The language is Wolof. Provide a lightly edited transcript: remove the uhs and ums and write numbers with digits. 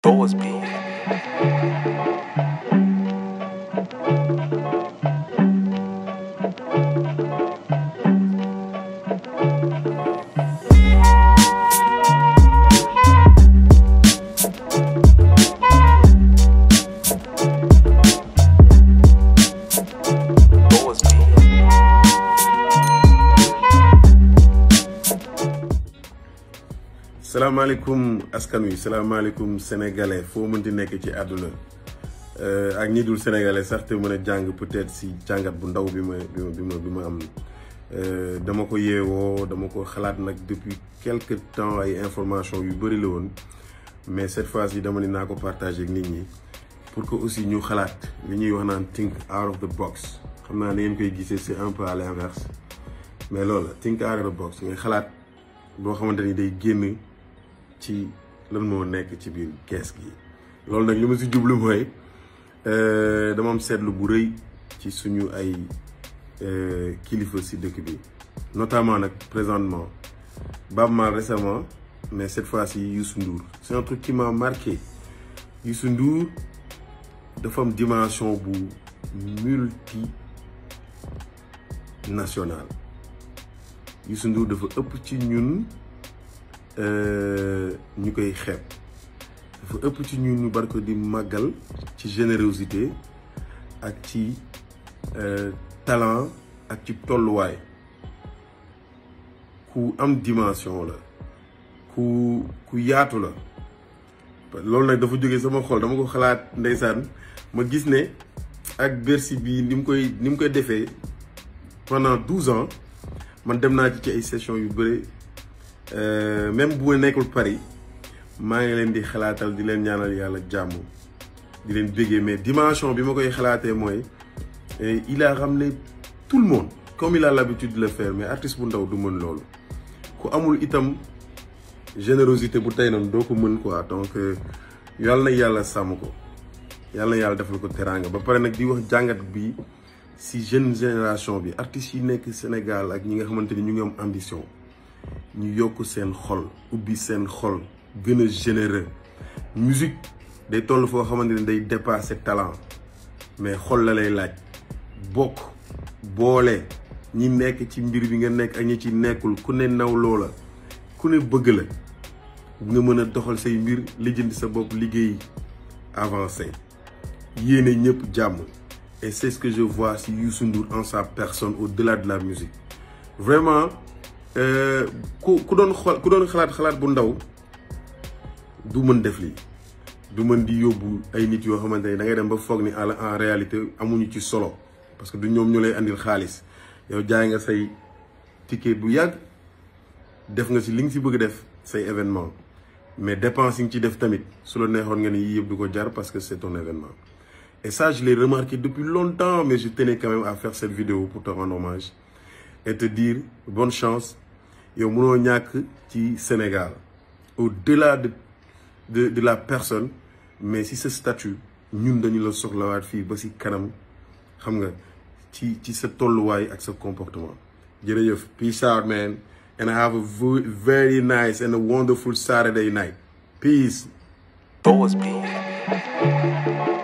Boas Beat. salaamaaleykum askan wi salaamaaleykum sénégalais foo mënti nekk ci àdduna ak ñi dul sénégalais sax te mën a jàng peut-être si jàngat bu ndaw bi ma am dama ko yeewoo dama ko xalaat nag depuis quelque temps ay information yu bëri la woon mais cette fois-ci dama ni naa ko partager ak nit ñi pour que aussi ñu xalaat li ñuy wax naan think out of the box xam naa ne ngeen koy gisee c'est un peu à l'inverse mais loolu la think out of the box ngay xalaat boo xamante ni day génn ci lan moo nekk ci biir kees gi loolu nag li ma si jublu mooy dama am seetlu bu rëy ci suñu ay kilifa si dëkk bi notamment nag présentement Baaba Maal récemment mais cette fois-ci Youssou Ndour c'est un truc qui m'a marqué. Youssou Ndour dafa am dimension bu multinationale. Youssou Ndour dafa ëpp ci ñun ñu koy xeeb dafa ëpp ci ñun ñu barko di màggal ci générosité ak ci talent ak ci tolluwaay ku am dimension la ku yaatu la loolu nag dafa jógee sama xol dama ko xalaat ndeysaan ma gis ne ak Bercy bi ni mu koy defee pendant 12 ans man dem naa ci ay sessions yu bëri même bu ma nekkul Paris maa ngi leen di xalaatal di leen ñaanal yàlla jàmm di leen béggee mais dimension bi ma koy xalaatee mooy il a ramené tout le monde comme il a l'habitude de le faire mais artiste bu ndaw du mën loolu ku amul itam générosité bu tey noonu doo ko mën quoi donc yàlla na yàlla sàmm ko yàlla na yàlla defal ko teraanga ba pare nag di wax jàngat bi si jeune génération bi artistes yi nekk Sénégal ak ñi nga xamante ni ñu ngi am ambition ñu yokk seen xol ubbi seen xol gën a généreux musique day toll foo xamante ni day dépasser talent mais xol la lay laaj bokk boole ñi nekk ci mbir bi nga nekk ak ñi ci nekkul ku ne naw loola ku ne bëgg la nga mën a doxal say mbir lijjanti sa bopp liggéey avancé yéene ñëpp jàmm. Et c'est ce que je vois si Youssou Ndour en sa personne au-delà de la musique vraiment ku doon xalaat bu ndaw du mën def lii du mën di yóbbu ay nit yoo xamante ni da ngay dem ba foog ni en réalité amuñu ci solo parce que du ñoom ñu lay andil xaalis yow jaay nga say ticket bu yàgg def nga si li nga si bëgg def say événement mais dépense yi nga ci def tamit su la neexoon nga ni yii yëpp du ko jar parce que c'est ton événement. Et ça, je l'ai remarqué depuis longtemps, mais je tenais quand même à faire cette vidéo pour te rendre hommage et te dire bonne chance. Yow mënoo ñàkk ci Sénégal au-delà de la personne mais si ce statut ñun dañu la soxlawaat fii ba si kanam xam nga ci sa tolluwaay ak sa comportement. jërëjëf peace out man and have a very nice and a wonderful Saturday night. Peace. Boas Beat.